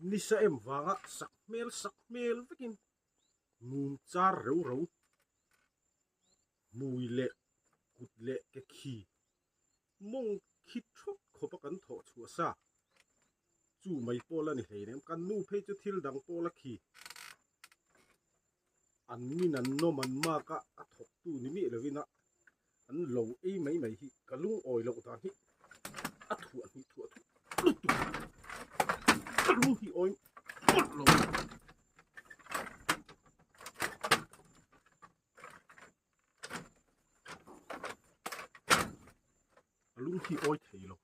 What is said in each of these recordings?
Nisa em vanga sak hmel sak hmel vekin mum char reu reu hmui leh kut leh ke khi mawng khi thawt khawpa kan thawh chhuah sa chu mai pawh la ni hleinem kan nu phei chu thil dang pawh la khi an min an nawm an mak a a thawktu ni miah lovin a an lo ei mai mai hi ka lungawi loh dan hi a thuah hnih thuah thuah lutuk ka lung hi awi mawlh lo ka lung hi awi thei lo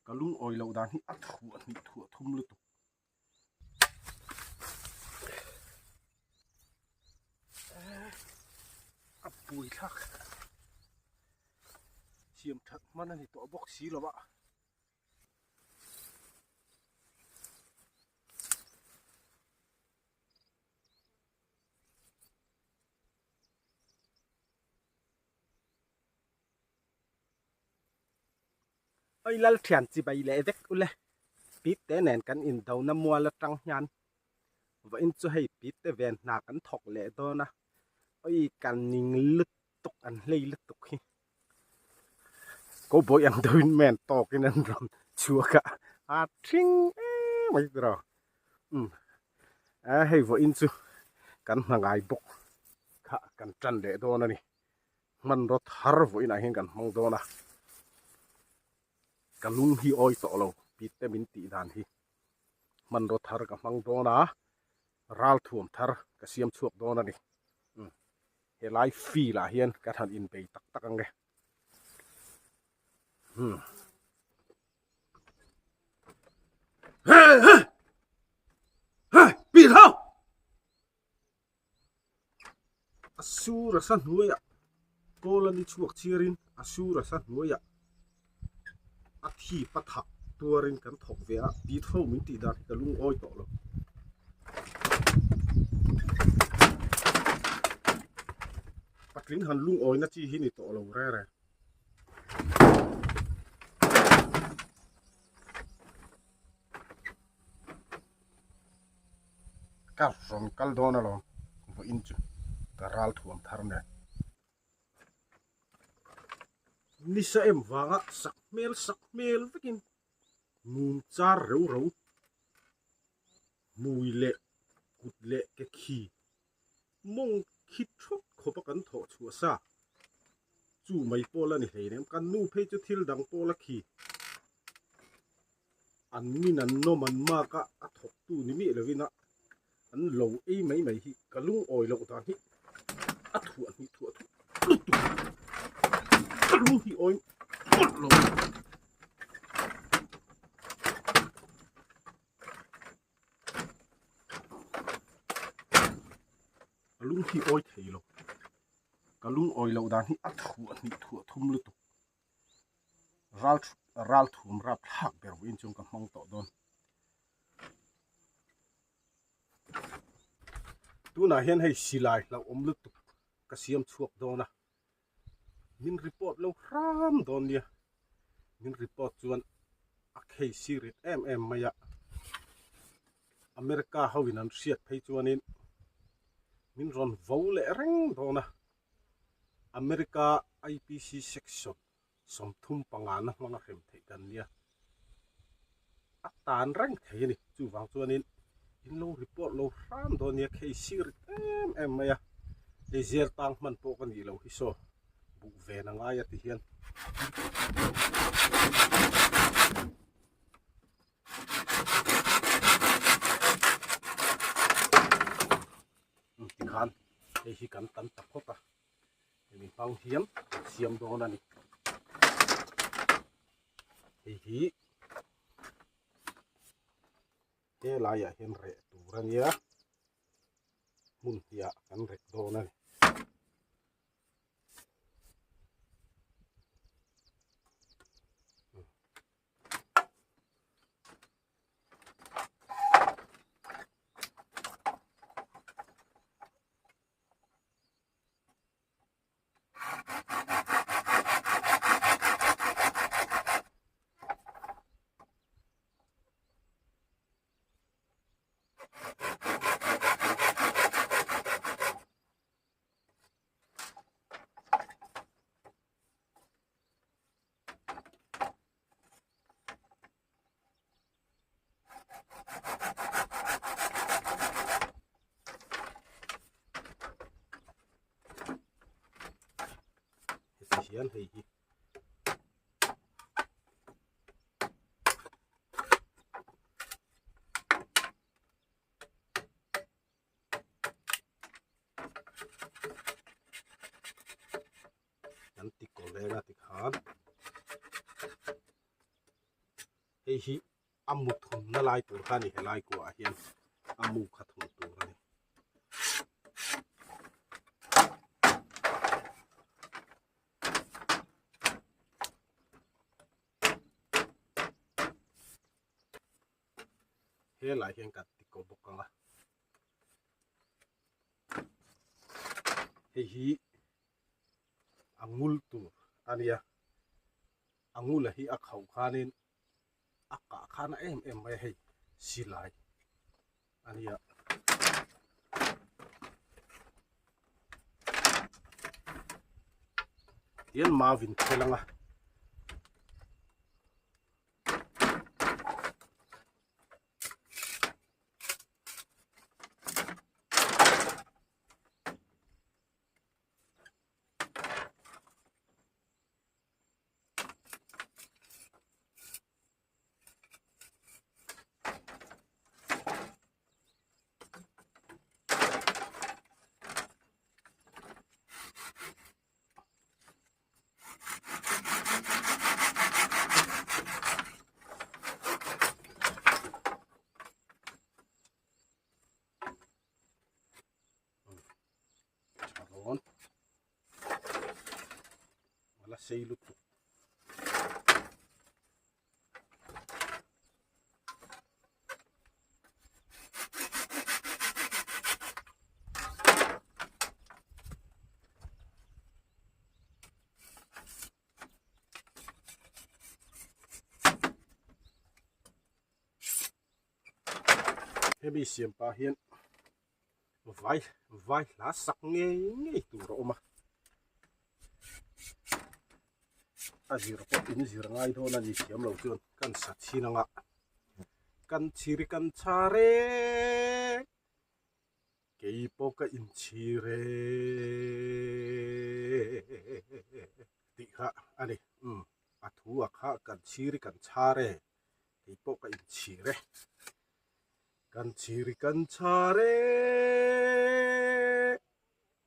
ka lungawi loh dan hi a thuah hnih thuah thum lutuk. A pui thlak siam that hman a ni tawh bawk si lo a. Oi lal thian chi bai leh vek ule pit te nen kan indo na mual atang hian vawiin chu hei pit te ven hna kan thawk leh dawn a oi kan ning lutuk an hlei lutuk hi cowboy ang deuhin men tawkin an rawn chhuak a a thing em mai tiraw umm hei vawiin chu kan hna ngai bawk kha kan tan leh dawn a ni. Hmanraw thar vawiinah hian kan hmang dawn a, ka lung hi awi tawh lo tih te min tih dan hi. Hmanraw thar ka hmang dawn a, ralthuam thar ka siam chhuak dawn a ni. Umm helai field ah hian ka han inbei tak tak ang e. Umm. A sur a sa hnuaiah kawl a ni chhuak chhiarin a sur a sa hnuaiah a thip a thak tuarin kan thawk ve a tih tho min tih dan hi ka lungawi tawh lo. Patling han lungawina chi hi ni tawh lo reng reng. Ka rawn kal dawn alawm vawiin chu ka ral thuam thar nen. Nisa em vanga sak hmel sak hmel vekin mum char reu reu hmui leh kut leh ke khi mawng khi thawt khawpa kan thawh chhuah sa chu mai pawh la ni hleinem kan nu phei chu thil dang pawh la khi. An min an nawm an mak a, a thawktu ni miah lovin a an lo ei mai mai hi ka lungawi loh dan hi a thuah hnih thuah thuah lutuk ka lung hi awi mawlh lo. Ka lung hi awi thei lo, ka lungawi loh dan hi a thuah hnih thuah thum lutuk. Ral ral thum rap thlak ber vawiin chuan ka hmang tawh dawn. Tunah hian hei silai hlauhawm lutuk ka siam chhuak dawn a, min report lo hram dawn nia, min report chuan a case hi rit em em mai a, America ho in an hriat phei chuanin min rawn vo leh reng dawn a. America IPC section 35 na hmanga hrem theih kan nia. A tan reng thei a ni. Chuvang chuanin in lo report lo hram dawn nia case hi rit em em mai a. Hei zel tang hman pawh ka nih loh hi saw buh ven a ngai a ti hian. Tikhan hei hi kan tam ta phawt a, hemi hmang hian kan siam dawn a ni. Hei hi he laiah hian reh tur a nia, hmun hniah kan rek dawn a ni. Hian hei hi Kan ti kaw leng a tikhan hei hi a mu thumna lai tur kha a ni helai kuah hian a mu kha thum tur a ni. Helai hian kan ti kaw bawk ang a hei hi a ngul tur a nia a ngula hi a khauh khanin a kah khan a em em mai a hei silai a nia. Tian mauvin thel anga. Rawn a la sei lutuk. Hemi siam pah hian vai vai hla sak ngei ngei tur a awm a a zir pawh in zir ngai dawn a ni thiam lo chuan kan sa chhin anga kan chhir kan chhar e kei pawh ka inchhir e tih kha a ni umm a thu a kha kan chhir kan chhar e kei pawh ka inchhir e. Kan chhir kan chhar e,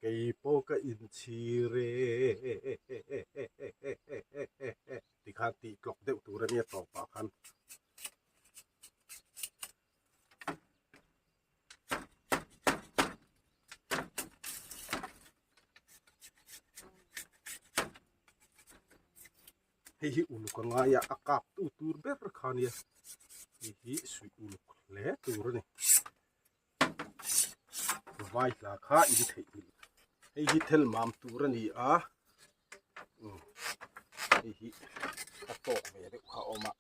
kei pawh ka inchhir e tikhan tih tlawk deuh tur a nia tawpah khan. Hei hi uluk a ngai a, a kap tu tur ber kha nia. Hei hi suih uluk hle tur a ni. Vai hla kha in theih nghilh. Hei hi thel mam tur a ni a. Hei hi a tawk ve deuh kha a awm a.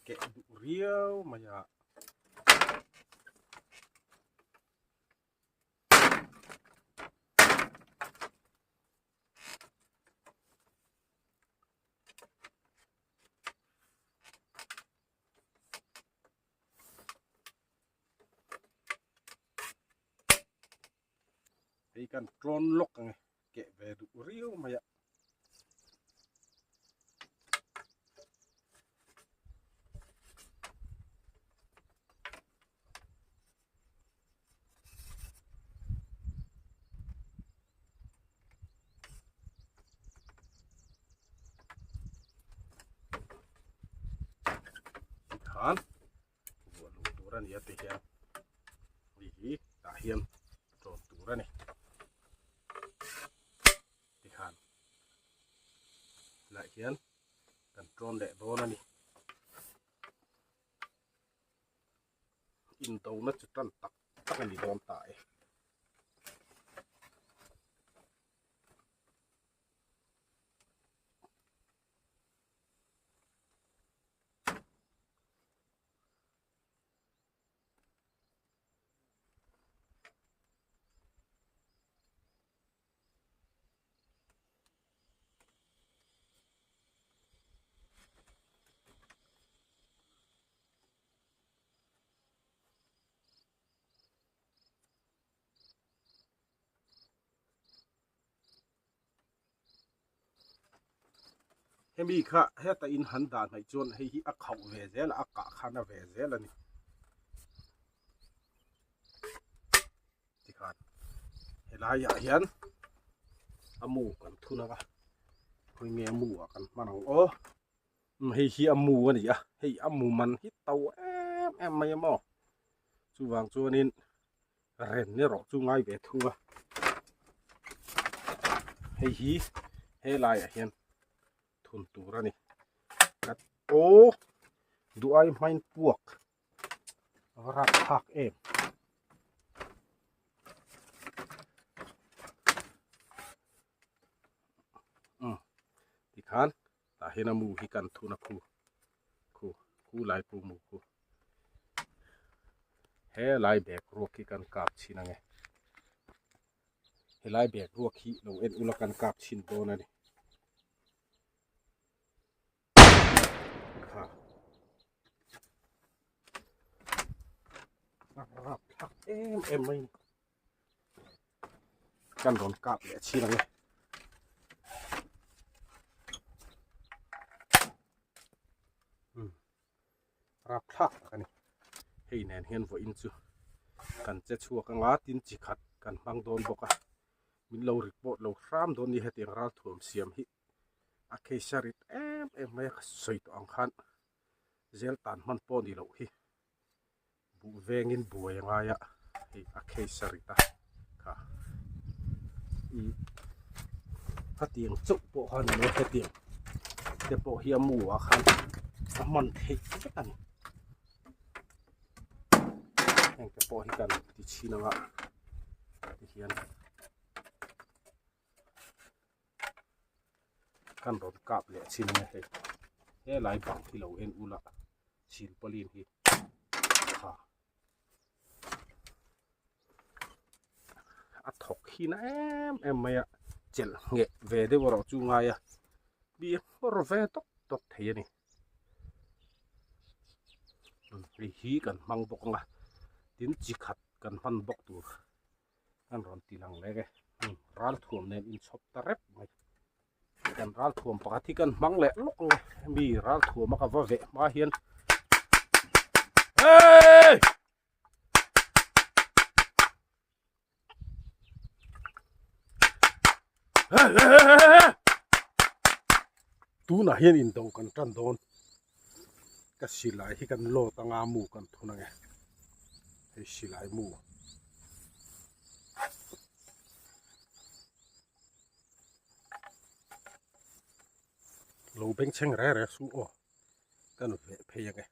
Keh duh riau mai a. Hei kan tlawn lawk ang e keh ve duh riau mai a. Tikhan vuah luh tur a ni a ti hian hei hi tah hian tawm tur a ni. Helaiah hian kan ṭawn leh dawn a ni. Indona chu ṭan tak tak a ni dawn ta e. Hemi kha heta in han dah hnaih chuan hei hi a khauh ve zel a, a kah khan a ve zel a ni. Tikhan helaiah hian a mu kan thun ang a, khawi nge a mu ah kan hman ang aw. Hei hi a mu a ni a, hei a mu man hi to em em mai a maw. Chuvang chuanin ren erawh chu ngai ve thung a. Hei hi helaiah hian thun tur a ni. Aw duh ai hmain puak. A va rap thlak em. Um tikhan tah hian a mu hi kan thun a khu khu khu lai khu mu khu he lai bag ruak hi kan kap chhin ange helai bag ruak hi lo en ula kan kap chhin dawn a ni. Kha. A rap thlak em em mai ni. Kan rawn kap leh chhin ang e. Hmm. Rap thlak tak a ni. Hei nen hian vawiin chu kan che chhuak anga tin chi khat kan hmang dawn bawk a. Min lo report lo hram dawn ni hetiang ralthuam siam hi. A case a rit em em mai a ka sawi tawh ang khan zel tan hman pawh ni loh hi buh vengin buai a ngai a hei a case a rit a kha ih hetiang chauh pawh kha ni lo hetiang te pawh hi a mu ah khan a hman theih vek a ni heng te pawh hi kan ti chhin ang a tihian. Kan rawn kap leh chin anga hei helai bang hi lo en ula silpaulin hi tha a thawk hi na em em mai a chelh ngheh ve deuh erawh chu ngai a mi nghawr ve tawk tawk thei a ni hei hi kan hmang bawk anga tin chi khat kan hman bawk tur. Kan rawn ti lang lek e. Ralthuam nen inchhawp ta rep mai. Kan ralthuam pakhat hi kan hmang leh lawk ang e. Mi ralthuam a ka va veh hma hian. Hey! Hey, hey, hey, hey, hey! Tunah hian indo kan tan dawn. Ka silai hi kan load anga mu kan thun ange. Hei silai mu. Lo bengchheng re re su aw. Kan veh phei ange.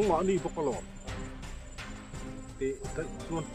nangmahni bawk alawm. Teh daih chuan.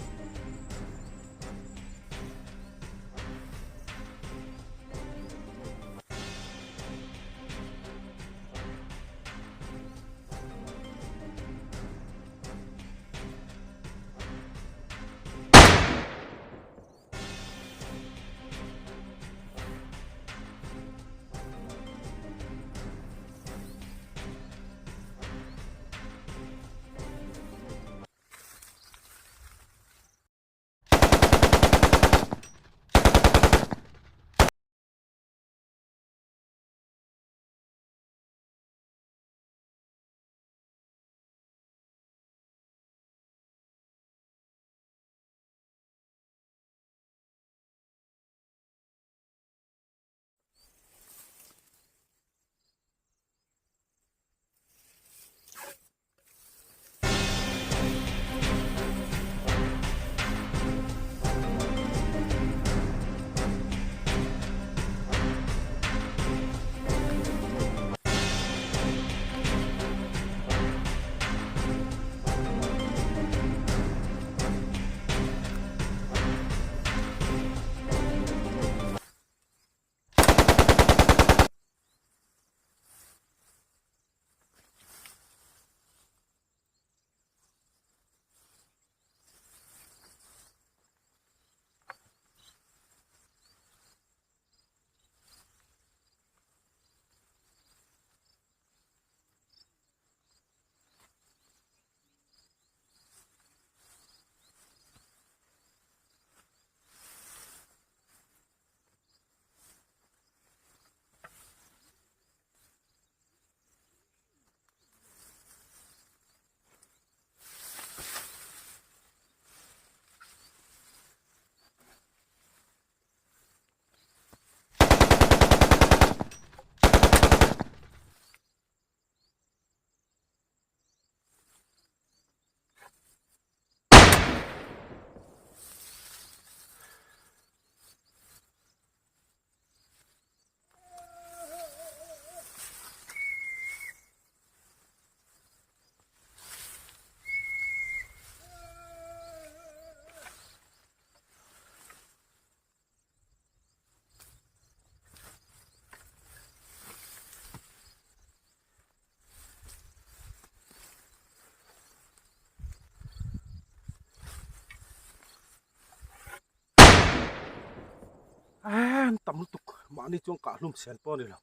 An tam lutuk mahni chuan kah hlum sen pawh a ni lo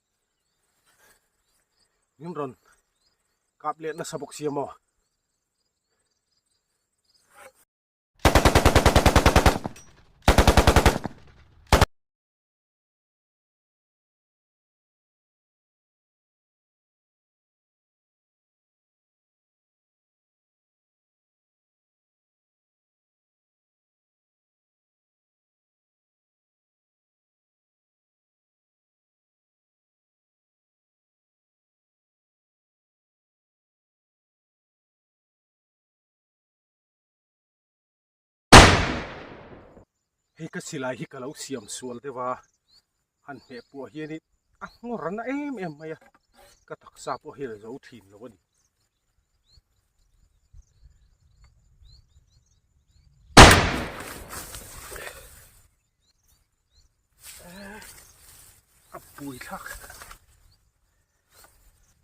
min rawn kap leh nasa bawk sia maw. Hei ka silai hi ka lo siam sual deuh a, han hmeh puah hianin a nghawr na em em mai a, ka taksa pawh hi a zo thin lo a ni. A pui thlak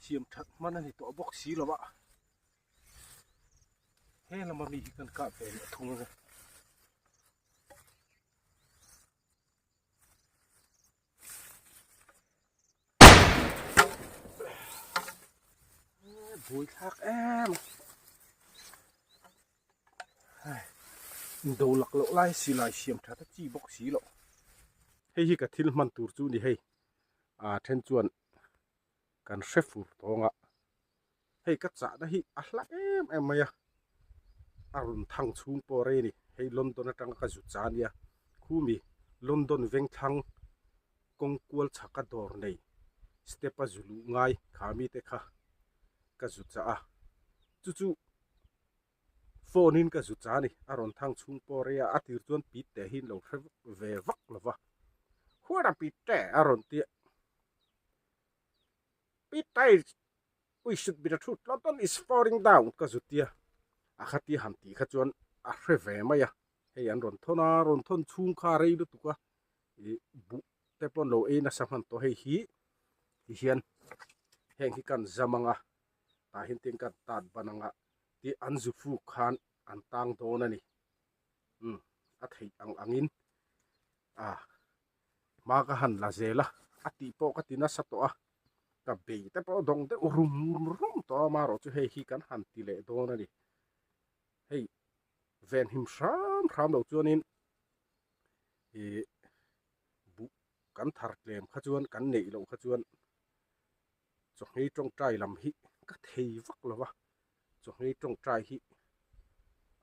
siam that hman a ni tawh bawk si lo a he lama mi hi kan kah ve leh thung ang e. Bui thlak em do lak loh lai silai siam that a chi bawk si loh hei hi ka thil hman tur chu ni hei a then chuan kan hre fur tawng a hei ka chahna hi a hla em em mai a a rawn thang chhung pawh rei a ni hei London atanga ka zut cha ania khumi London vengthlang kawng kual chhaka dawr nei step a zu luh ngai kha mite kha ka zu chah a chu chu phone in ka zu cha a ni a rawn thang chhung pawh rei a a tir chuan pit teh hi an lo hre ve vak lo va huat a pit teh a rawn ti a pit teh. We should be the truth London is falling down ka zutia a khatia han tih kha chuan a hre ve mai a hei an rawn thawn a rawn thawn chhung kha rei lutuk a ih buh te pawh an lo ei nasa hman tawh hei hi ti hian heng hi kan zam ang a tah hian tin kan tat ban ang a tih an zu fuk khan an tang dawn a ni umm a theih ang angin a hma ka han la zel a a tih pawh ka ti nasa tawh a ka bei te pawh dawng deuh rum rum tawh a amaherawhchu hei hi kan han ti leh dawn a ni hei venhim hram hram loh chuanin ih buh kan thar tlem kha chuan kan neih loh kha chuan chawhmei tawngtai lam hi ka thei vak lo va chawhmei tawngtai hi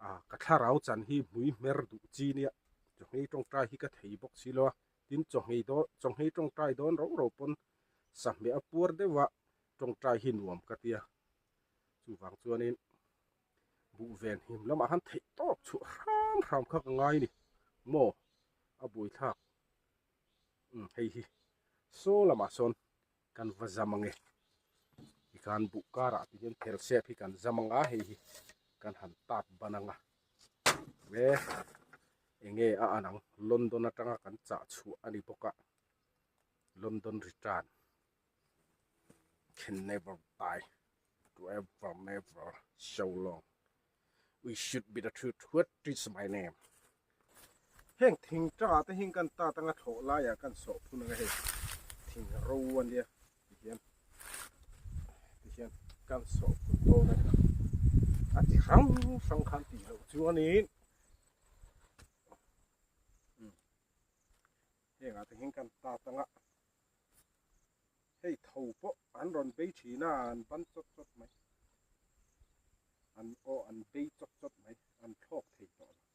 ah ka thlarau chan hi hmui hmer duh chi nia chawhmei tawngtai hi ka thei bawk si lo a tin chawhmei dawn chawhmei tawngtai dawn rau rau pawn sahmeh a puar deuh a tawngtai hi nuam ka tia chuvang chuanin buh ven him lamah khan theih tawp chhuah hram hram kha ka ngai a ni maw a buaithlak umm hei hi saw lamah sawn kan va zam ange tikhan buh karah te hian phel sep hi kan zam anga hei hi kan han tap ban anga e enge a an ang London atanga kan chah chhuah a ni bawk a London return can never die to ever never so long we should be the truth what is my name heng thing tangah te hian kan tat anga thlawh laiah kan sawh phun anga hei thing ro a nia tihian tihian kan sawh phun dawn a ni a chi hrang hrang khan tih loh chuanin hengah te hian kan tat anga hei tho pawh an rawn bei thin a an ban chawt chawt mai an aw an bei chawt chawt mai an thlawk thei tawh lo.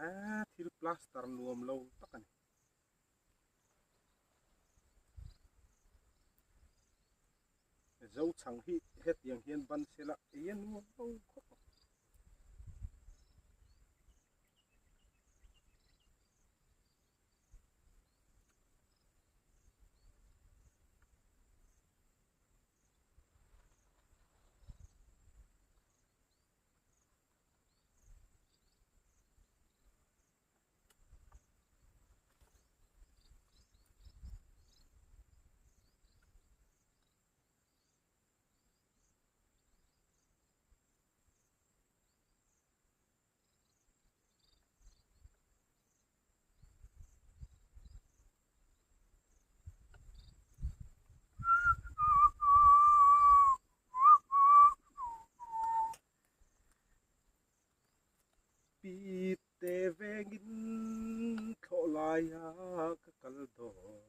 Ah thil plaster nuam lo tak a ni. Zochhang hi hetiang hian ban sela ei a nuam lo khawp ang. Pi te vengin thlawh laia ka kal dawn.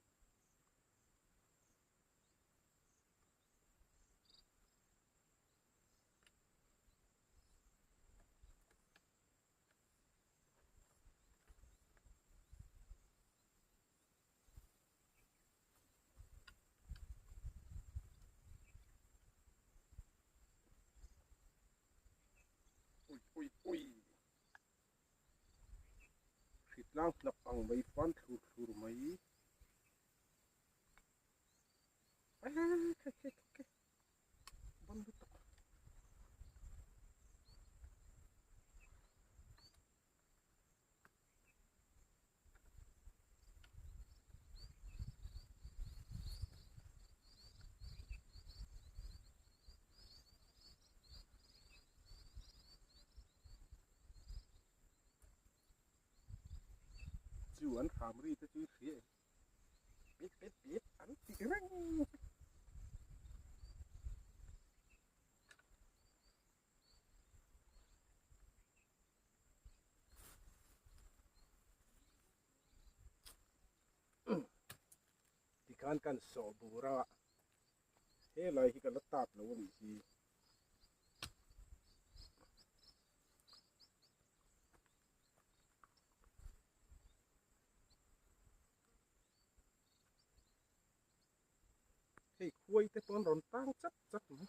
Ui ui ui Hritlang hnap ang mai fan thlur thlur mai. Ban lutuk. Chu an hram ri te chu i hria em? Pit pit pit an tih reng. Tikhan kan sawh bur a, helai hi ka la tap lo a nih hi. Hei khuai te pawh an rawn tang chat chat mai.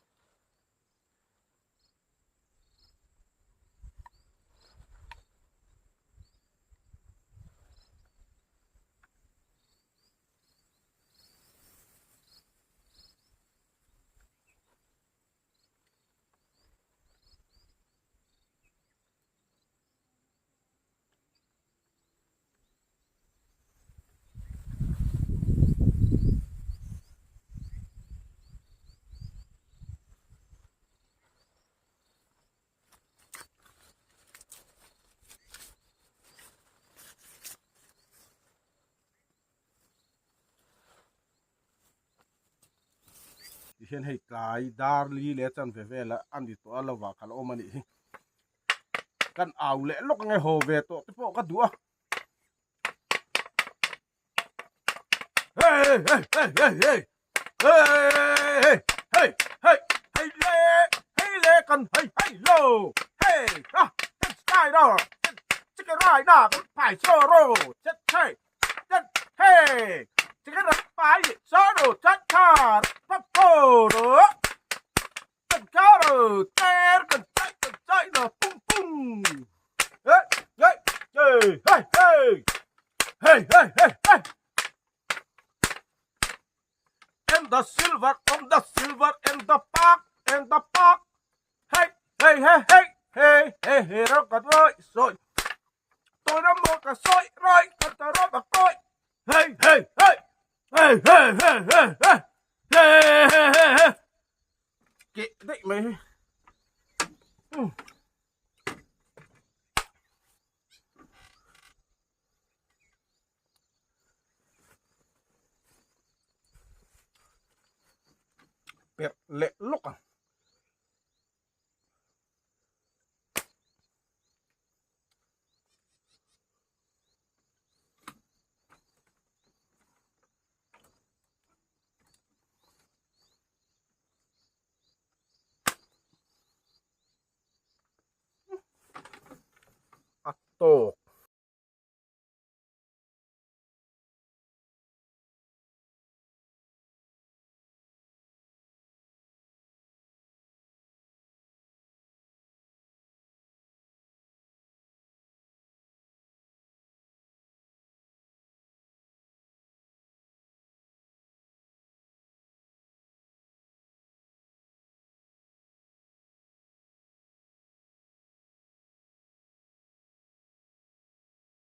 Tihian hei tlai dar li leh chanve vela a ni tawh a lovah kha la awm a nih hi. Kan au leh lawk ange haw ve tawh te pawh ka duh a. Hey hey hey hey hey hey hey hey hey hey le hey le kan hey hey lo hey ha sky ro chicken rai na kan pai so ro chet hey chet hey chicken rai pai so ro chat char pa po ro kan ka ro ter kan chai kan chai na pung pung hey hey hey hey hey hey hey hey hey and the silver on the silver and the park and the park hey hey hey hey hey hey hey ro ka roi rồi tôi đã mua cả soi rồi còn ta roi bạc tôi hey hey hey hey hey hey hey hey hey hey hey hey kệ đấy mày ừ. Perh leh lawk ang. A tawk.